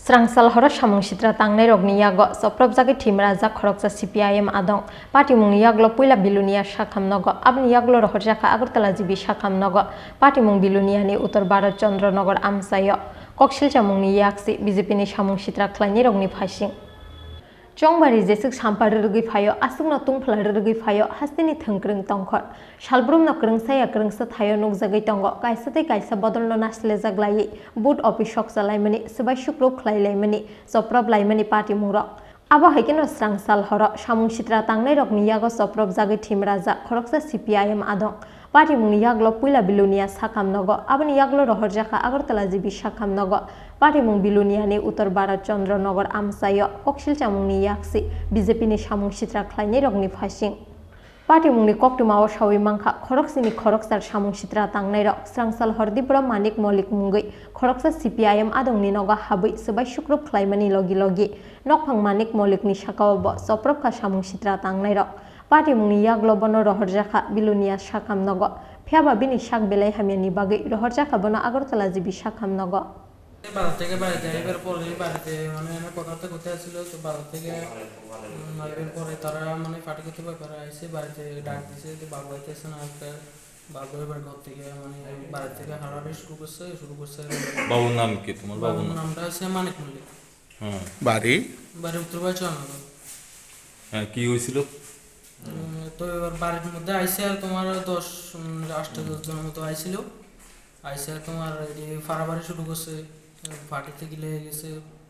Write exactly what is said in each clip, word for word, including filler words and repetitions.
Swrangchal horo samung sitra tangnairokni yago chopropjagwi thwimrajak khoroksa C P I M adong. Patimungni yaglo puila Bilonia sakham nogo, aboni yaglo rohorjakha Agartala G B sakham nogo. Patimung Biloniani Uttor Bharat Chandra Nagar amchaio. Koksilchamungni yaksi B J P ni samung sitra khlainairokni phaising. Chongbari jeswk sampar rwrwgwi phaio, aswkno tungphla rwrwgwi phaio, hasteni thwngkwrwng tongkhor. Salbrumno kwrwngsa ya kwrwngsa thaio nukjagwi tongo, kaisa tei kaisa bodolno nasilejak laiwi, booth office sokcha laimani, swbai sukrup khlai laimani, choprop laimani patimungrok. Abo hai kheno swrangchal horo samung sitra tangnairokni yago chopropjagwi thwimrajak khoroksa C P I M adong. Patimungni yaglo puila Bilonia sakham nogo, aboni yaglo rohorjakha Agartala G B sakham nogo. Patimung Biloniani Uttor Bharat Chandra Nagar amchaio koksilchamungni yaksi B J P ni samung sitra khlainairokni phaising. Patimungni koktwmao sawi mankha, khoroksini khoroksa samung sitra tangnairok Swrangchal hor Dibro Manik Molik mungwi khoroksa C P I M adongni nogo habwi swbai sukrup khlaimani logi logi nokphang Manik Molikni sakao bo chopropkha samung sitra tangnairok. Patimungni yaglo bono rohorjakha Bilonia sakham nogo. Phiyaba bini sak belai hamyani bagwi rohorjakha bono Agartala G B sakham nogo. বাজার থেকে বাড়িতে আইবার পরে বাড়িতে মানে আমি কথা তো করতে আসছিল, তো বাজার থেকে উম, আইবার পরে তারা মানে পার্টি করতে ব্যাপারে আইসে, বাড়িতে ডাক দিছে, তো বাবু আইতেছে না একটা, বাবু এবার ঘর থেকে মানে বাড়ি থেকে হারাহারি শুরু করছে শুরু করছে। বাবুর নাম কি? তোমার বাবুর বাবুর নাম? নামটা হচ্ছে মানিক মল্লিক। হ্যাঁ। বাড়ি? বাড়ি উত্তর বাড়ি চুয়ানগর। হ্যাঁ, কি হয়েছিল? উম, তো এবার বাড়ির মধ্যে আইসে আর তোমার দশ উম, আট দশ জনের মতো আইছিল। আইসে তোমার এই যে ফাড়াফাড়ি শুরু করছে, ফাটিতে গিলে গেছে,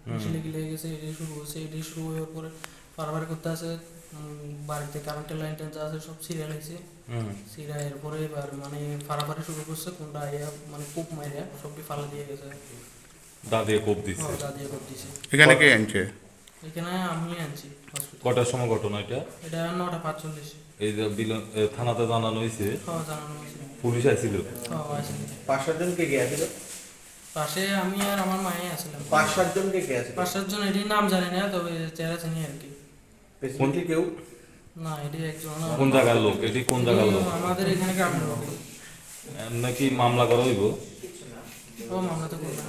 মিছিলে গিলে গেছে, এটি শুরু করছে। এটি শুরু হওয়ার পরে ফাড়াফাড়ি করতে আছে। উম, বাড়িতে কারেন্টের লাইন টাইন যা আছে সব সিরিয়াল হয়েছে। হুম। সিরিয়াল এরপরে এবার মানে ফাড়াফাড়ি শুরু করছে, কোনটা আইয়া মানে কোপ মাইরা সবটি ফালা দিয়ে গেছে। দাদিয়ে কোপ দিছে। হ্যাঁ, দাদিয়ে কোপ দিছে। এখানে কে আনছে? এখানে আমি আনছি হসপিটাল। কটার সময় ঘটনা এটা? এটা নটা পাঁচচল্লিশ। এই যে বিল-, এ, থানাতে জানানো হয়েছে? হ্যাঁ, জানানো হয়েছে। পুলিশ আইছিল? হ্যাঁ, আইছিল। পাঁচ সাতজন কে কে আছিল? পাশে আমি আর আমার মায়ে আছিলাম। পাঁচ সাতজন কে কে আছিল? পাঁচ সাতজন, এটির নাম জানি না, তবে চেহারা চিনি আর কি। স্পেসিফিকলি কেউ? না, এটি একজন না। কোন জায়গার লোক? এটি কোন জায়গার লোক? আমাদের এখানে গ্রামের লোক। এমনি কি মামলা করা হইব? ও মামলা তো করবে।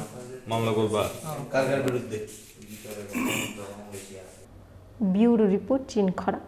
মামলা করবা? হ্যাঁ। কার কার বিরুদ্ধে? Bureau report, Chinkhora.